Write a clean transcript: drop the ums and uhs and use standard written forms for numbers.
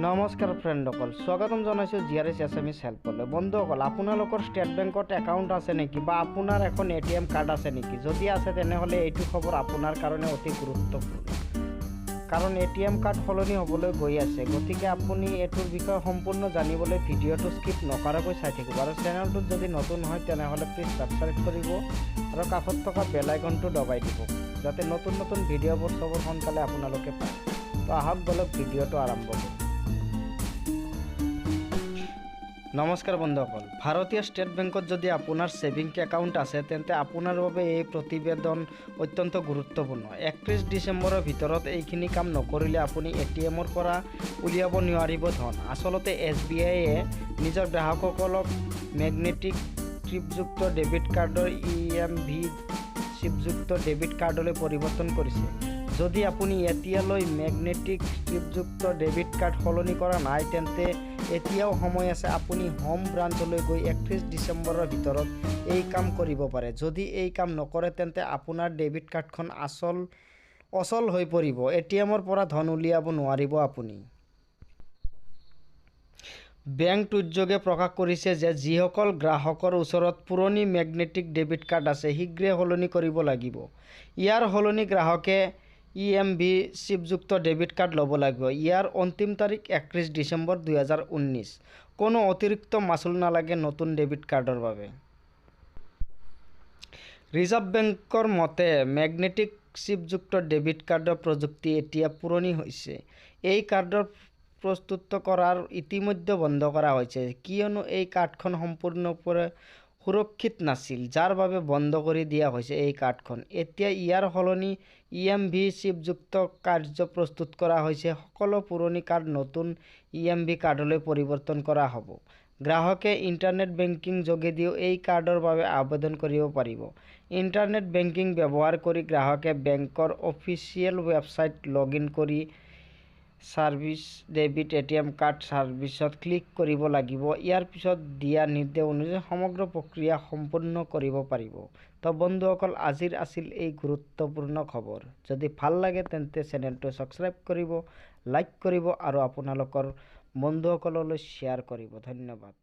নমস্কাৰ ফ্ৰেণ্ডসকল, স্বাগতম জনাইছোঁ জি আৰ এছ এছামিছ হেল্পলৈ। বন্ধুসকল, আপোনালোকৰ ষ্টেট বেংকত একাউণ্ট আছে নেকি বা আপোনাৰ এখন এটিএম কাৰ্ড আছে নেকি? যদি আছে, তেনেহ'লে এইটো খবৰ আপোনাৰ কাৰণে অতি গুৰুত্বপূৰ্ণ, কাৰণ এটিএম কাৰ্ড সলনি হ'বলৈ গৈ আছে। গতিকে আপুনি এইটোৰ বিষয়ে সম্পূৰ্ণ জানিবলৈ ভিডিঅ'টো স্কিপ নকৰাকৈ চাই থাকিব আৰু চেনেলটোত যদি নতুন হয়, তেনেহ'লে প্লিজ ছাবস্ক্ৰাইব কৰিব আৰু কাষত থকা বেল আইকনটো দবাই দিব, যাতে নতুন নতুন ভিডিঅ'বোৰ চবৰ সোনকালে আপোনালোকে পায়। তো আহক বলক, ভিডিঅ'টো আৰম্ভ কৰোঁ। নমস্কাৰ বন্ধুসকল, ভাৰতীয় ষ্টেট বেংকত যদি আপোনাৰ ছেভিং একাউণ্ট আছে, তেন্তে আপোনাৰ বাবে এই প্ৰতিবেদন অত্যন্ত গুৰুত্বপূৰ্ণ। 31 ডিচেম্বৰৰ ভিতৰত এইখিনি কাম নকৰিলে আপুনি এটিএমৰ পৰা উলিয়াব নোৱাৰিব ধন। আচলতে এছবিআইয়ে নিজৰ গ্ৰাহকসকলক মেগনেটিক ষ্ট্ৰিপযুক্ত ডেবিট কাৰ্ডৰ ইএমভি চিপযুক্ত ডেবিট কাৰ্ডলৈ পৰিৱৰ্তন কৰিছে। যদি আপুনি এতিয়ালৈ মেগনেটিক ষ্ট্ৰিপযুক্ত ডেবিট কাৰ্ড সলনি কৰা নাই, তেন্তে এতিয়াও সময় আছে। আপুনি হোম ব্ৰাঞ্চলৈ গৈ 31 ডিচেম্বৰৰ ভিতৰত এই কাম কৰিব পাৰে। যদি এই কাম নকৰে, তেন্তে আপোনাৰ ডেবিট কাৰ্ডখন অচল হৈ পৰিব। এটিএমৰ পৰা ধন উলিয়াব নোৱাৰিব আপুনি। বেংক টুইটযোগে প্ৰকাশ কৰিছে যে যিসকল গ্ৰাহকৰ ওচৰত পুৰণি মেগনেটিক ডেবিট কাৰ্ড আছে, শীঘ্ৰে সলনি কৰিব লাগিব। ইয়াৰ সলনি গ্ৰাহকে ইএমভি চিপযুক্ত ডেবিট কাৰ্ড ল'ব লাগিব। ইয়াৰ অন্তিম তাৰিখ 31 ডিচেম্বৰ 2019। কোনো অতিৰিক্ত মাচুল নালাগে নতুন ডেবিট কাৰ্ডৰ বাবে। ৰিজাৰ্ভ বেংকৰ মতে, মেগনেটিক চিপযুক্ত ডেবিট কাৰ্ডৰ প্ৰযুক্তি এতিয়া পুৰণি হৈছে। এই কাৰ্ডৰ প্ৰস্তুত কৰাৰ ইতিমধ্যে বন্ধ কৰা হৈছে, কিয়নো এই কাৰ্ডখন সম্পূৰ্ণৰূপে সুৰক্ষিত নাছিল, যাৰ বাবে বন্ধ কৰি দিয়া হৈছে এই কাৰ্ডখন। এতিয়া ইয়াৰ সলনি ইএমভি চিপযুক্ত কাৰ্ড প্ৰস্তুত কৰা হৈছে। সকলো পুৰণি কাৰ্ড নতুন ইএমভি কাৰ্ডলৈ পৰিৱৰ্তন কৰা হ'ব। গ্ৰাহকে ইণ্টাৰনেট বেংকিং যোগেদিও এই কাৰ্ডৰ বাবে আবেদন কৰিব পাৰিব। ইণ্টাৰনেট বেংকিং ব্যৱহাৰ কৰি গ্ৰাহকে বেংকৰ অফিচিয়েল ৱেবছাইট লগ ইন কৰি ছাৰ্ভিচ ডেবিট এটিএম কাৰ্ড ছাৰ্ভিচত ক্লিক কৰিব লাগিব। ইয়াৰ পিছত দিয়া নিৰ্দেশ অনুযায়ী সমগ্ৰ প্ৰক্ৰিয়া সম্পূৰ্ণ কৰিব পাৰিব। তো বন্ধুসকল, আজিৰ আছিল এই গুৰুত্বপূৰ্ণ খবৰ। যদি ভাল লাগে, তেন্তে চেনেলটো ছাবস্ক্ৰাইব কৰিব, লাইক কৰিব আৰু আপোনালোকৰ বন্ধুসকললৈ শ্বেয়াৰ কৰিব। ধন্যবাদ।